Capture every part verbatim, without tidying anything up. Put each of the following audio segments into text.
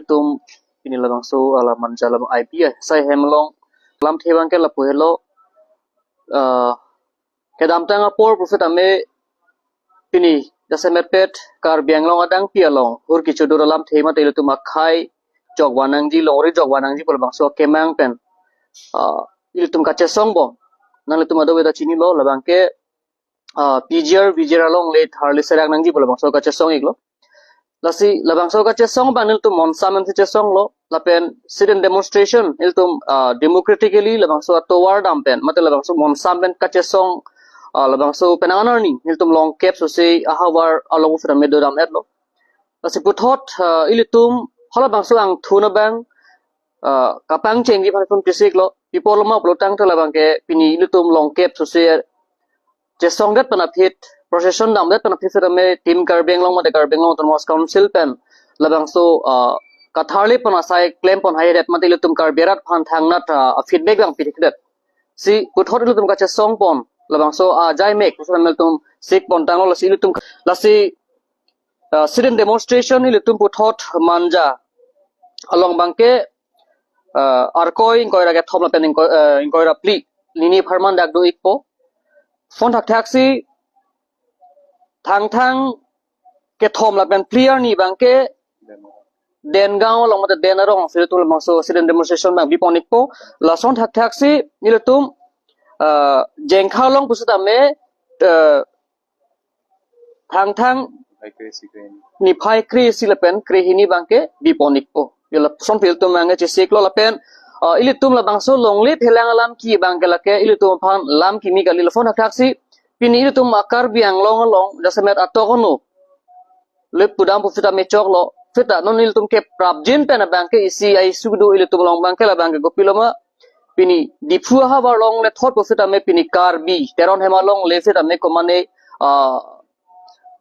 ilitum pini labangso alam Manja labang I P I sai hem along lamthe abangke lapu helo, ah, kedamtang apor pusitame pini jasemetpet Karbi Anglong adangpi along hur kechodur alamthe mate ilitum akhei jokvan nangji, longri jokvan nangji pu labangso akemang pen, ah, ilitum kachesong bom. Nanglitum kadokave ta chinilo, labangke, ah, P G R V G R along le tharli serak nangji pu labangso kachesong iklo. Lasi labangso kachesong abang nelitum monsam pen si chesonglo, lapen sit-in demonstration ilitum, ah, democratically labangso atovar dam pen mate labangso monsam pen kachesong, ah, labangso penang an arni nelitum longkep sose ahavar along pusitame dodam-etlo. Lasi puthot, ah, ilitum halabangso angthun abang, ah, kapangchengji aphan ilitum chesiklo. Pi apotlo ma pulotangte labangke pini ilitum longkep sose chesongdet pen aphi, procession damdet pen aphi sitame Team Karbi Anglong mate Karbi Anglong Autonomous Council pen labangso, ah, katharli pon asai klempon haihedet mate ilitum Karbi arat aphan thangnat, ah, feedback abang pithekdet. Si puthot ilitum kachesong pon labangso ajaimek pusitame ilitum sik pon tanglo. Lasi ilitum lasi, ah, sit-in demonstration ilitum puthot Manja along abangke, ah, Arkoi ingkoi ra kethom lapen ingkoi, ah, ingkoi ra phli nini apharman dak do-ikpo. Lason thakthaksi Thangthang kethom lapen phli arni abangke Dengaon along mate Den arong si ilitum labangso sit-in demonstration abang bipon-ikpo. Lason thakthaksi ilitum, ah, Jengkha along pusitame, ah, Thangthang niphai kre-isi lapen krehini abangke bipon-ikpo. Yo lason pi ilitum abangke chesiklo lapen, ah, ilitum labangso longle phelang alam ke abangke lake ilitum aphan lam kimi kali. Lason thakthaksi pini ilitum a-Karbi Anglong along jasemet atok ono le pudam pusitame choklo. Seta non ilitum keprapjin pen abangke isi a-issue do ilitum along abangke labangke kopilo ma, pini Diphu ahavar along le thot pusitame pini Karbi Teron hem along le sitame komane, ah,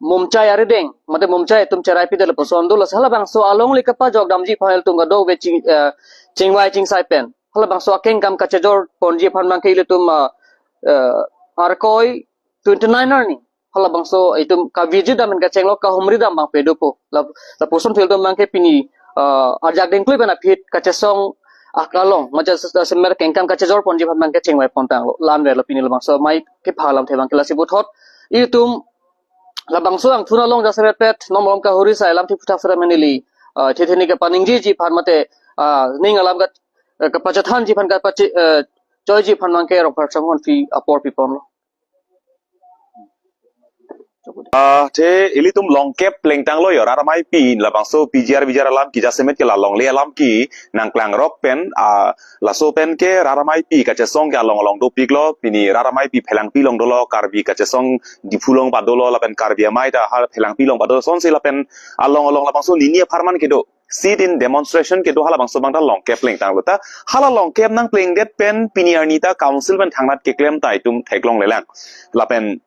Mumchai arideng mate Mumchai atum cherai pidet lapuson do. Lasi halabangso alongle kapajok damji aphan ilitum kadokave ching, ah, chingvai chingsai pen halabangso akengkam kachejor ponji aphan abangke ilitum, ah, ah, Arkoi twenty-nine arni halabangso itum kaviji dam pen kachenglo, kahumri dam abang pedopo. La, lapuson ilitum abangke pini, ah, arjak dengklui pen aphi kachesong akalong mate jasemet kengkam kachejor ponji aphan abangke chingvai pon tanglo. La-an verlo pini labangso amei kepha alamthe abangke. Lasi puthot ilitum labangso angthun along jasemetpet non malom kahuri asai lamthe aphuthak sera menili, ah, thetheni kapaningjeji aphan mate, ah, ning alam kat, eh, kapachethanji aphan kapache, eh, choiji aphan abangke Rongphar Chonghon aphi apor piponlo. Ah, te ilitum longkep plengtanglo yo, rat amei pi labangso P G R V G R alam ke jasemet ke la longle alam ke nangklangrok pen, ah, laso pen ke rat amei pi kachesong ke along along dopiklo, pini rat amei pi Phelangpi along dolo, Karbi kachesong Diphu along pat dolo, lapen Karbi amei ta ha Phelangpi along pat dolo, lasonsi lapen along along labangso nini apharman kedo sit-in demonstration kedo halabangso abang ta longkep plengtanglo ta. Hala longkep nangplengdet pen pini arni ta council pen thangnat keklem ta itum theklonglelang. Lapen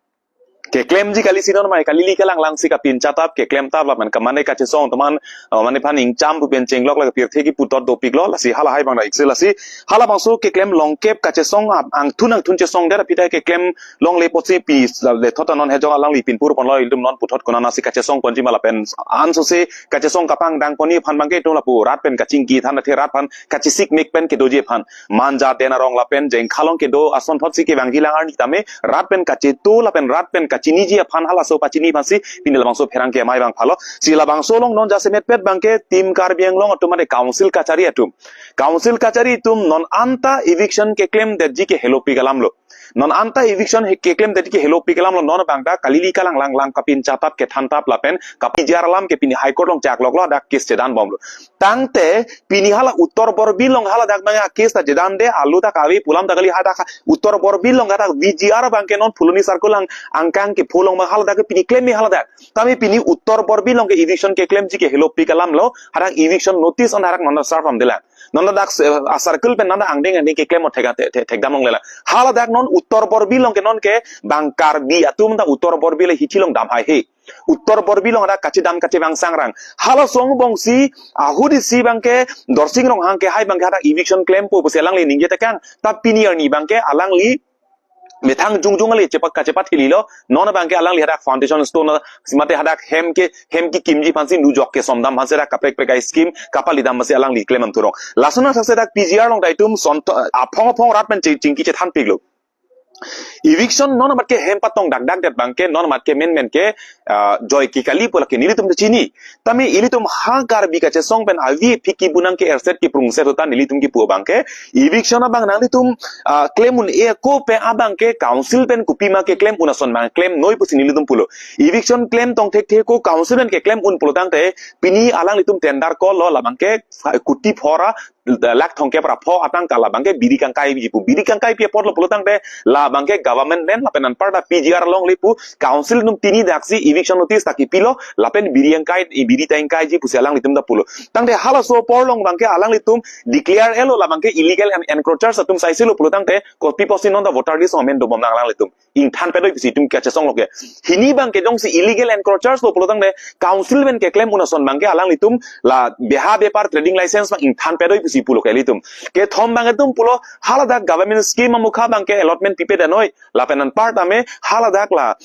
keklemji kali si non amei, kalili kalang lang si kapincha tap, keklem tap lapen kamane kachesong atum an, uh, mane aphan ingcham pu pen chenglok la pirthe kipu tot dopiklo, lasi halahai abang ta ikse. Lasi halabangso keklem longkep kachesong ap-, angthun angthun chesongdet aphi ta keklem longle apotsi pi le thot ta non hejong alangli pinpur ponlo, ilitum non puthot konatsi kachesong ponji ma lapen ansose kachesong kapangdang ponji aphan abangke itum lapu rat pen kachingki than athe rat aphan kachesik mek pen kedoji aphan. Manja Den arong lapen Jengkha along kedo asonthotsi kevangji lang arni tame rat pen kacheto lapen rat pen kachiniji aphan halaso pachini aphansi pini labangso pherangke amei abang phalo. Si labangso along non jasemetpet abangke Team Karbi Anglong atum mate council kachari atum. Council kachari atum non anta eviction keklemdetji ke helopik alamlo. Non anta eviction he-, keklemdetji ke helopik alamlo, non abang ta kalili kalang lang lang kapincha tap kethan tap lapen kapijar alam ke pini High Court along chakloklo, hadak case chedan bomlo. Tangte pini hala Uttor Borbil along haladak abang a-case ta chedan de, alu ta kave pu alam ta kali, hadak Uttor Borbil along hadak V G R abangke non Phuloni circle along angkang kepho along abang haladak ke pini klem me haladak. Tame pini Uttor Borbil along ke eviction keklemji ke helopik alamlo, hadak eviction notice on hadak non serve damdelang. Non hadak se-, a-circle pen non angdeng angdeng keklem o thek, thek, thek, thekdam longlelang. Haladak non Uttor Borbil along ke non ke bang Karbi atum ta Uttor Borbil hithi along dam haihe. Uttor Borbil along hadak kachedam kachevang sangrang. Halaso angbongsi ahut isi abangke Dorsing Ronghang ke hai abangke hadak eviction klempo pusi alangli ningje tekang. Ta pini arni abangke alangli methang jongjong ale chepa kachepathililo. Non abangke alangli hadak foundation stone mate hadak hem ke, hem kekimji aphansi, nujok kesomdam aphansi, hadak kaprek prek a-scheme kapalidam aphansi alangli klemdam thurong. Lason athak si dak P G R along ta itum son aphong aphong rat pen ching-, chingki chethanpiklo. Eviction non amat ke hem patong dakdak det abangke non amat ke menmen ke, ah, joike kali pu lake nelitum ta chini. Tame ilitum ha Karbi kachesong pen avi phiki bunang ke erset kiprungset utan nelitum kipu abangke eviction abang nanglitum, ah, klem un-e ako pen abangke council pen kopima keklem un ason abang klemnoi pusi nelitum pulo. Eviction klem tong thekthe ako council pen keklem un pulo tangte pini alanglitum tender call lo, labangke kuti phora lakh thomkep ra pho atangka labangke biri kangkaipiji pu. Biri kangkaipi apotlo pulo tangte labangke government land lapen anparta P G R alongle pu council atum tinidaksi eviction notice ta kipilo lapen biri kangkai, biri ta kangkaiji pusi alanglitum ta pulo. Tangte halaso apor along abangke alanglitum declare elo labangke illegal en-, encroachers atum saisilo pulo tangte kopi pusi non ta voter list amen dobom nang alanglitum. Ingthan pedoi pusi itum kachesong loke. Hini abangke jongsi illegal encroachers lo pulo tangte council pen keklem un ason abangke alanglitum la beha bepar trading license abang ingthan pedoi pusi pulo ke ilitum. Kethom abang itum pulo haladak government scheme amukha abangke allotment pipedenoi. Lapen anparta me haladak la,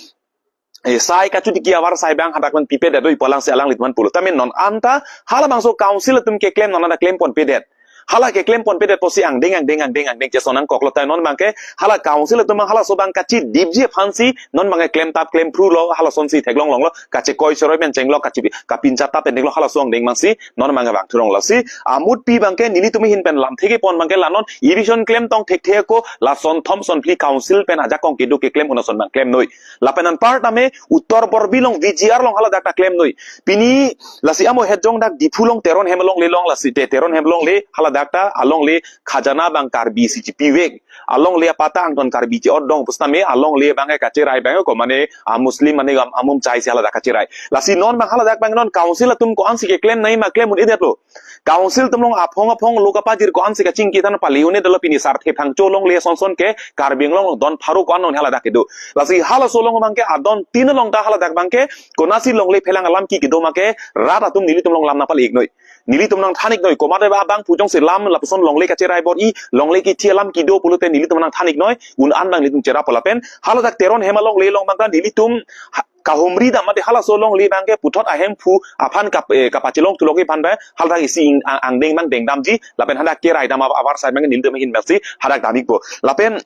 eh, sai kachutiki avarsai abang hadak pen pipedenoi pu alangsi alanglitum aphan pulo. Tame non anta halabangso council atum keklem non anta klem ponpedet. Hala keklem ponpedet pusi angdeng angdeng angdeng angdeng chesong nangkoklo, tai non abangke hala council atum abang halaso abang kachidipji aphansi non abangke klemtap klemphrulo, halasonsi theklong longlo, kachekoi cheroi pen chenglo, kachi kapincha tap pen chenglo, halaso angdeng abangsi non abangke vang thurong. Lasi amutpi abangke nelitum ahin pen lamthe kepon abangke la non eviction klem tong thekthe ako la son thom son phli council pen ajakong kedo keklem un ason abang klemnoi. Lapen anparta me Uttar Borbil along V G R along haladak ta klemnoi. Pini lasi amo het jong dak Diphu along Teron hem alongle along lasi te Teron hem alongle haladak ta alongle khajana abang Karbi si chipivek. Alongle apatta angton Karbi che-ot dong pusitame alongle abangke kacherai abang ko mane a Muslim mane am-, amum chai si haladak kacherai. Lasi non abang haladak abang non council atum ko-ansi keklem nangji ma klem un-edetlo. Council atum along aphong aphong lo kapajir ko-ansi kachingki than pali un-edetlo, pini Sarthe Phangcho alongle son son ke Karbi Anglong along don pharo ko-an non haladak kedo. Lasi halaso along abangke adon tin along ta haladak abangke konatsi longle phelang alam ke kedo ma ke rat atum nelitum along lam nangpal-iknoi. Nelitum nangthan-iknoi. Komat abang pu jongsi lam lapuson longle kacherai bor-i, longle kithi alam kedo pulote nelitum nangthan-iknoi. Un an abang nelitum cherappo lapen haladak Teron hem alongle along abang ta nelitum ha-, kahumri dam mate halaso alongle abangke puthot ahemphu aphan kap-, eh, kapachelong thulo ke aphan ba haladak isi ing-, ang-, angdeng abang dengdamji lapen hadak kerai dam avarsai abangke nelitum ahin abangsi hadak dam-ikpo. Lapen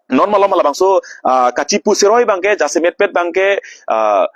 non malom labangso, ah, kachipu cheroi abangke jasemetpet abangke, ah,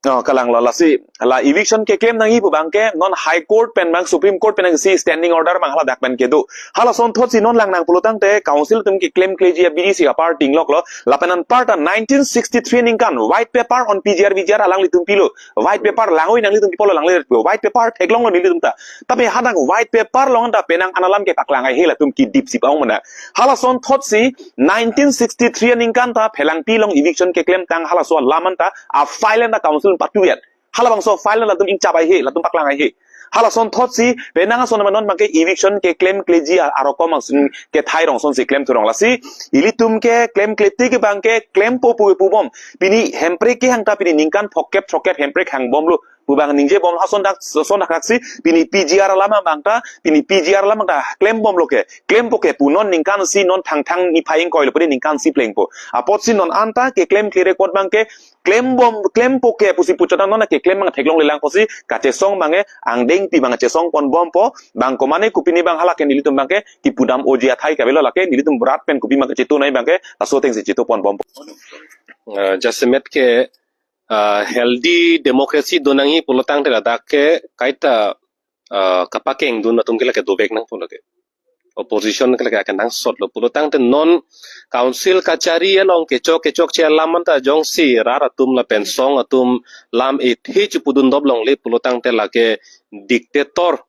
oh, kalanglo lasi la eviction keklem nangji pu abangke non High Court pen abang Supreme Court pen abangsi standing order abang haladak pen kedo. Halason thotsi non lang nang pulo tangte council atum keklemkleji abidi si apar tingloklo. Lapen anparta nineteen sixty-three aningkan white paper on P G R V G R alanglitum pilo. White paper langoi nanglitum pipolo langle pu. White paper theklonglo nelitum ta. Tapi hadak white paper along ta penang an alam kepaklang haihe latum kedip si pa-ong mena. Halason thotsi nineteen sixty-three aningkan ta Phelangpi along eviction keklem tang halaso alam anta a-file anta council patuiat. Halabangso file latum ingchap haihe, latum paklang haihe. Halason thotsi penang ason non abangke eviction keklemkleji a-, arokom angsun kethai rong asonsi klem thurong. Lasi ilitum keklemklepte ke abangke klempo pu pubom. Pini Hemprek kehang ta pini ningkan phokep throkkep Hemprek hangbomlo pu abang ningjebom, ason dak, ason dak si pini P G R alam abang ta, pini P G R alam ta klembomlo ke, klempo ke pu non ningkan isi, non Thangthang niphai ingkoi lo pini ningkan isi plengpo. Apotsi non anta keklemkle record abangke klembom, klempo ke pusi puchot an non keklem abang theklonglelang pusi kachesong abangke angdengpi abang chesong ponbompo. Bang ko mane kopine abang hala ke nelitum abangke kipudam oji athai kavelo, lake nelitum rat pen kopima kachetonoi abangke laso atengsi cheto ponbompo. Eh, jasemet ke, eh, healthy democracy do nangji pulo tangte ladak ke kaita, eh, kapakengdun atum ke lake dovek nangpo lake. Opposition ke lake akenangsotlo pulo tangte non council kachari along kechok kechokche alam anta jongsi rat atum lapen song atum lam ethe chipudun dop longle pulo tangte lake dictator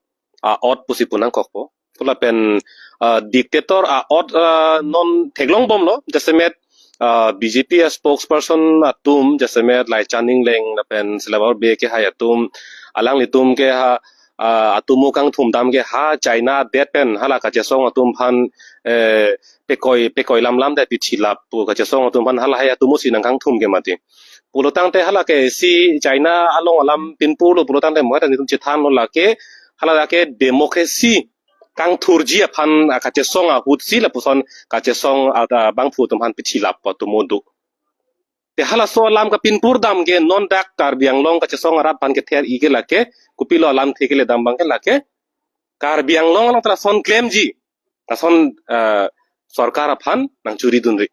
a-ot pusi pu nangkokpo. Pu lapen, ah, dictator a-ot, ah, non theklongbomlo, jasemet, ah, B J P a-spokesperson atum, jasemet Laichan Engleng lapen Silabor Bey kehai atum, alanglitum ke ha, ah, atomo kangthum dam ke ha China adet pen hala kachesong atum aphan, eh, pekoi, pekoi lamlam det pithilap pu kachesong atum aphan halahai atomo si nangkangthum ke mati. Pulo tangte hala ke isi China along alam pinpurlo pulo tangte mo ta nelitum chethanlo lake, hala lake democracy kangthurji aphan, ah, kachesong ahutsi lapuson kachesong, ah, ah, abangphu atum aphan pichilap atum do. Te halaso alam kapinpur dam ke non dak Karbi Anglong kachesong arat aphan kether-i ke lake, kopilo alamthe kele dam abang ke lake, Karbi Anglong along ta lason klemji, lason, eh, sorkar aphan nangchuri dunri.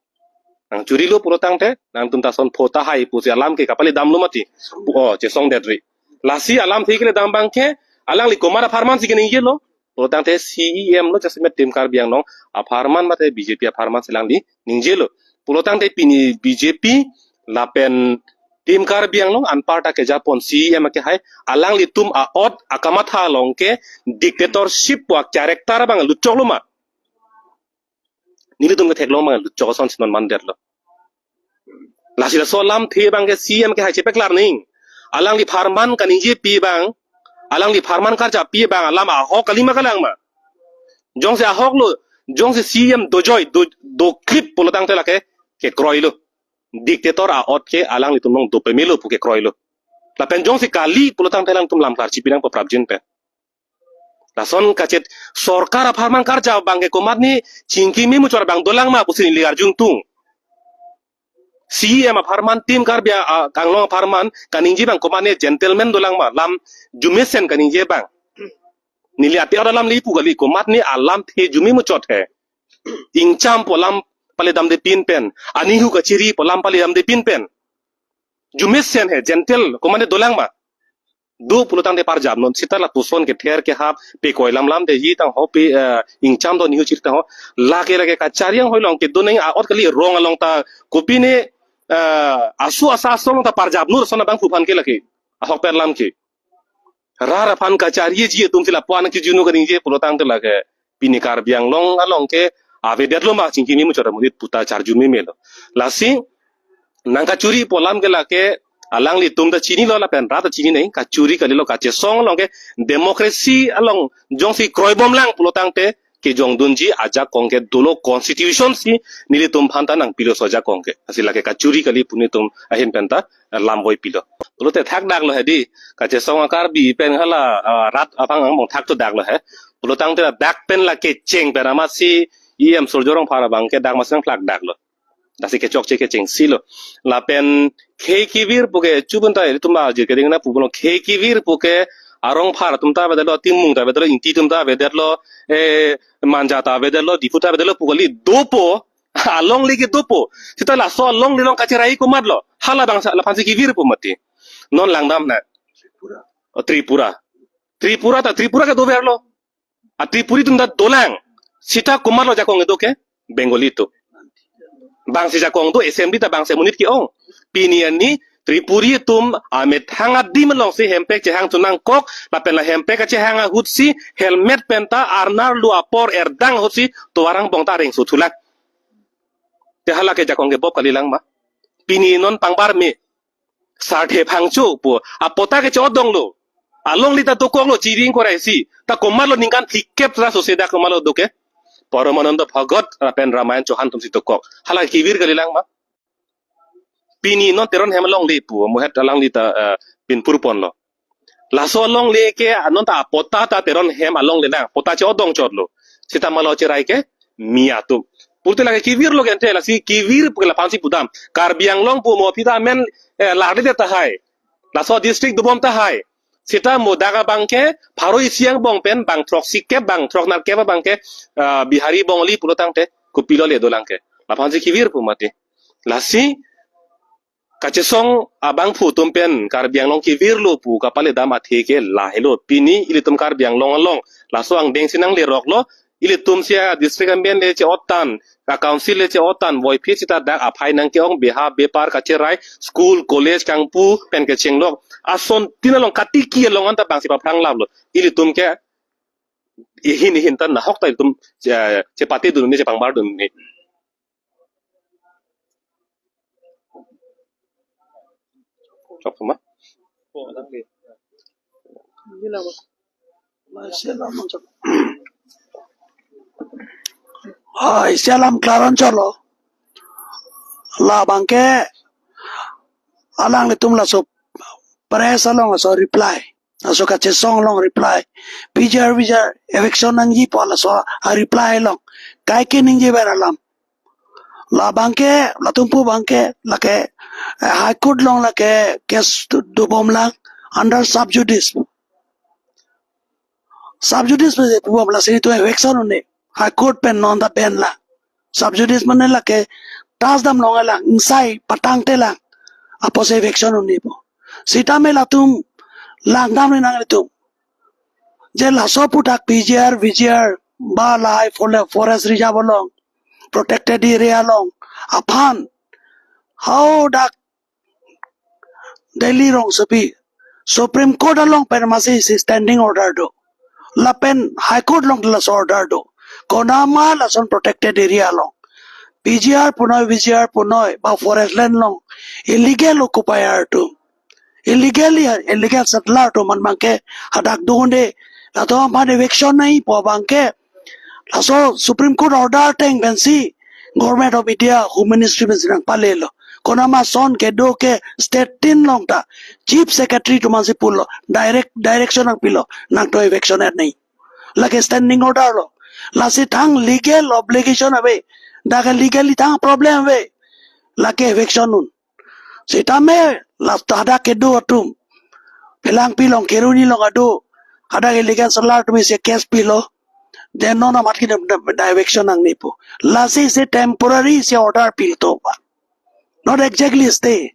Nangchurilo pulo tangte, nangtum ta lason pho tahai pusi alam ke kapale damlo mati. Pu-, oh, chesongdetri. Lasi alamthe kele dam abang ke, alangli komat apharman si keningjelo. Pulo tangte C E M lo, jasemet Team Karbi Anglong apharman mate B J P apharman si alangli ningjelo. Pulo tangte pini B J P lapen Team Karbi Anglong anparta kejapon C E M ke hai, alanglitum a-ot akamatha along ke dictatorship pu a-character abang lutchoklo ma? Nelitum ketheklong abang lutchok ason si non mandetlo. Lasi laso alamthe abang ke C E M ke hai chepaklar ning. Alangli apharman kaningjepi abang, alangli apharman karjappi abang alam ahok kali ma kalang ma? Jongsi ahoklo, jongsi C E M dojoi, do, doklip pulo tangte lake kekroilo. Dictator a-ot ke alanglitum along dopemelo pu kekroilo. Lapen jongsi kali pulo tangte alangtum lam klarchipi nangpo prapjin pen. Lason kachet sorkar apharman karja abang ke komatne chingki memuchot abang dolang ma pusi neli arjung tung. C E M apharman, Team Karbi a-, a-, Anglong apharman kaningje abang komatne gentleman dolang ma, lam arjumesen kaningje abang. Neli ate ora lam lipu kali, komatne alamthe arju memuchot he. Ingcham pu alam pale damde pin pen, anihu kachiri pu alam pale damde pin pen. Arjumesen he, gentle, komatne dolang ma? Do pulo tangte parjap non, seta lapuson kether kehap, pe koi lam lamde ji tang ho, pe, eh, ingcham do nihu chiri tang ho. Lake lake kachari anghoi along kedo neng a-ot kali, rong along ta kopine, eh, asu asa asong ta parjap nur sona abangphu aphan ke lake. Ahok pen lam ke. Rat aphan kachariji atum si lapu-an kijunu kaningje pulo tangte lake pini Karbi Anglong along ke avedetlo ma chingki memuchot amonit puta charju memelo. Lasi nangkachuri pu alam ke lake alanglitum ta chinilo lapen rat ta chini neng, kachuri kalilo, kachesong along ke democracy along jongsi kroibomlang pulo tangte kejongdunji ajakong ke dolo, constitution si nelitum aphan ta nangpilo so ajakong ke. Lasi lake kachuri kali pu nelitum ahin pen ta, eh, lam voipilo. Pulote thakdaklo he di, kachesong a-Karbi pen hala, ah, rat aphan angbong thakthudaklo he. Pulo tangte dak pen lake cheng pen amatsi E M Surjya Rongphar abang ke dak amatsi nangphlakdaklo. Lasi kechokche kechengsi lo. Lapen khei kevir pu ke chubun ta ilitum ajir keding na pulo, khei kevir pu ke a-Rongphar atum ta avedetlo, Timung ta avedetlo, Ingti atum ta avedetlo, eh, Manja ta avedetlo, Diphu ta avedetlo pu kali, dopo, alongle ke dopo. Seta laso alongle along kacherai komatlo? Hala abang sa, laphansi kevir pu mati. Non langdam na. Oh, Tripura. Tripura ta, Tripura ke doverlo. A-Tripuri atum ta dolang. Seta komatlo jakong kedo ke? Bengali atum. Bangsi jakong do, assembly ta bangsi amonit ke-ong. Pini arni Tripuri atum amethang adim alongsi hemprek chehang thu nangkok, lapen la hemprek kachehang ahutsi helmet pen ta arnar lu apor erdang ahutsi tovar angbong ta areng suthulang. Te hala ke jakong kebop kalilang ma? Pini non pangbar me. Sarthe phangcho pu apatta ke chodonglo. Alongle ta dokoklo, chiri ingkoi ra isi. Ta komatlo ningkan phlikep ra sose dak komatlo do ke? Paramananda Bhagat lapen Ramayan Chauhan atumsi dokok. Hala kevir kalilang ma? Pini non Teron Hem alongle pu, mohet alangli ta, eh, pinpur ponlo. Laso alongle ke non ta apatta ta Teron Hem alongle nang, patta chodong chotlo. Seta malo cherai ke? Mi atum. Pulote lake kevirlo gente, lasi kevir pu ke laphansi pudam. Karbi Anglong pu mo aphi ta amen, eh, larle tahai. Laso district dobom tahai. Seta mo dak abang ke pharo isi angbong pen bang throksikep, bang throknerkep abang ke, ah, Bihari Bongali pulo tangte kopilo le dolang ke? Laphansi kevir pu mati. Lasi kachesong abangphu atum pen Karbi Anglong kevirlo pu kapale dam athe ke lahelo. Pini ilitum Karbi Anglong along laso angdeng si nangleroklo, ilitum si a-district amen le che-otan, a-council le che-otan, voiphit seta dak aphai nangke-ong, beha bepar kacherai, school, college kangpu pen kechenglok. Asontin along katiki along anta bangsi paphrang laplo. Ilitum ke ihin ihin ta nahok ta ilitum che, chepate dun ni, chepangbar dun ni. Chok ma? Ah, isi alam klaran cholo. Labang ke alanglitum laso press along laso reply. Laso kachesong along reply. P G R, V G R eviction nangji pu laso a-reply along kaike ningjever alam. Labangke, latum pu abangke, lake, eh, High Court along lake case do, dobomlang under sub judice. Sub judice pu pubom, lasi itum eviction un-e. High Court pen non ta ban lang. Sub judice mane lake tas damlong lang, ingsai patangte lang. Apotsi eviction un-e pu. Sitame latum langdamri nanglitum. Je laso aputhak P G R, V G R, ba lahai fore-, forest reserve along, protected area along aphan hadak Delhi rongsopi Supreme Court along pen masi isi standing order do. Lapen High Court along laso order do. Konama lason protected area along P G R punoi, V G R punoi, ba forest land along illegal occupier atum, illegally, illegal settler atum aphan abangke hadak do-un-e, latum aphan eviction nangji pu abangke laso Supreme Court order ateng pensi Government of India Home Ministry pensi nangpalelo. Konama ason kedo ke state tin along ta Chief Secretary atum aphansi pulo, direct direction nangpilo, nangtum eviction et nangji. Lake standing order lo. Lasi thang legal obligation ave. Dak legally thang problem ave. Lake eviction un. Sitame last hadak kedo atum, Phelangpi along, Kheroni along ado, hadak illegal settler atum isi case pilo. Then non amat ke eviction nangne pu. Lasi isi temporary isi order pilo to ba. Not exactly stay.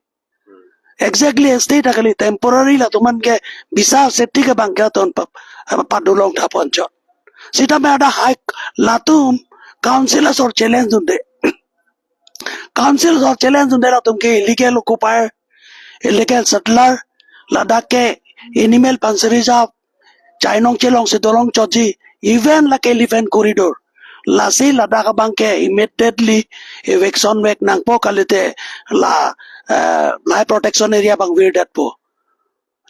Exactly stay ta kali, temporary latum aphan ke visa safety ke abangke ton pap, apa padulong tha ponchot. Sitame hadak high, latum council asor challenge dunde. Council asor challenge dunde latum ke illegal occupier, illegal settler, ladak ke animal pansi reserve, chainong chelongsi dolong chotji, even lake elephant corridor. Lasi ladak abangke immediately eviction vek nangpo, kalite la, eh, lahai protection area abang virdetpo.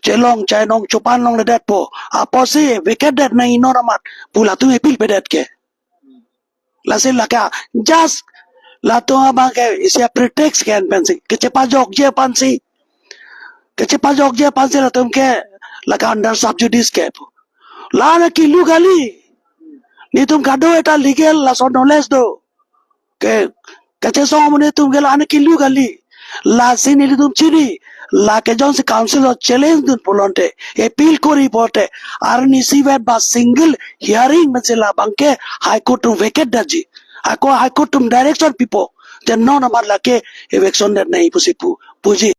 Chelong chainong chopan longledetpo. Apotsi vacate det nangji non amat pu latum appeal pedet ke. Lasi lake just latum abangke isi pretext ke-en pensi, kechepajokji aphansi, kechepajokji aphansi latum ke lake under sub judice ke pu. La-an kilu kali. Netum kado-eta legal laso knowledge do. Ke, kachesong amonit atum ke la-an kilu kali. Lasi nelitum chini, lake jongsi council along challenge dun pulote, appeal kori pulote, arnisi vet ba single hearing pensi labangke High Court atum vacate detji. High Court, High Court atum direction pipo. Je non amat lake eviction det nangji pusi pu, puji.